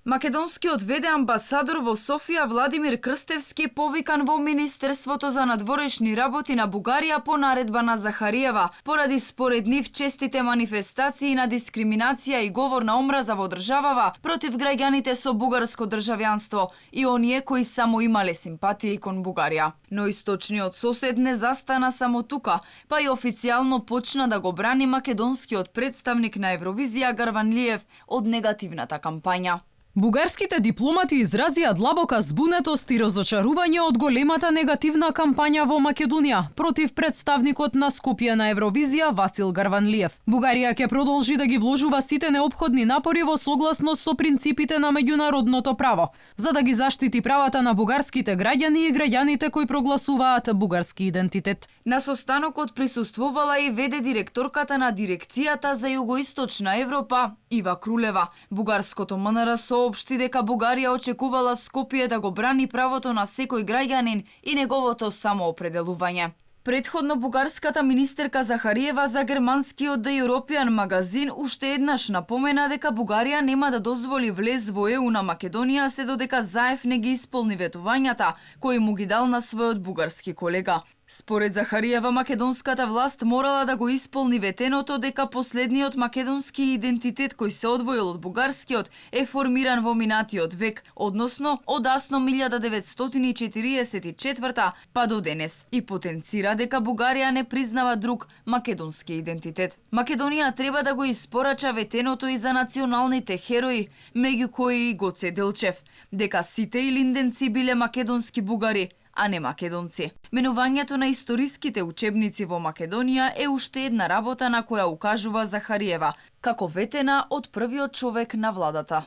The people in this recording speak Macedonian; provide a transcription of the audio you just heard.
Македонскиот ВД амбасадор во Софија Владимир Крстевски повикан во Министерството за надворешни работи на Бугарија по наредба на Захариева, поради според нив честите манифестации на дискриминација и говор на омраза во државава против граѓаните со бугарско државјанство и оние кои само имале симпатија кон Бугарија. Но источниот сосед не застана само тука, па и официјално почна да го брани македонскиот представник на Евровизија Гарванлиев од негативната кампања. Бугарските дипломати изразија длабока збунетост и разочарување од големата негативна кампања во Македонија против представникот на Скопје на Евровизија Васил Гарванлиев. Бугарија ќе продолжи да ги вложува сите неопходни напори во согласност со принципите на меѓународното право, за да ги заштити правата на бугарските граѓани и граѓаните кои прогласуваат бугарски идентитет. На состанокот присуствувала и ВД директорката на Дирекцијата за Југоисточна Европа Ива Крулева. Бугарското МНР соопшти дека Бугарија очекувала Скопје да го брани правото на секој граѓанин и неговото самоопределување. Предходно бугарската министерка Захариева за германскиот The European магазин уште еднаш напомена дека Бугарија нема да дозволи влез во ЕУ на Македонија се додека Заев не ги исполни ветувањата кои му ги дал на својот бугарски колега. Според Захариева, македонската власт морала да го исполни ветеното дека последниот македонски идентитет кој се одвоил од бугарскиот е формиран во минатиот век, односно од асно 1944 па до денес, и потенцира дека Бугарија не признава друг македонски идентитет. Македонија треба да го испорача ветеното и за националните херои, меѓу кои и Гоце Делчев, дека сите илинденци биле македонски бугари, а не македонци. Менувањето на историските учебници во Македонија е уште една работа на која укажува Захариева, како ветена од првиот човек на владата.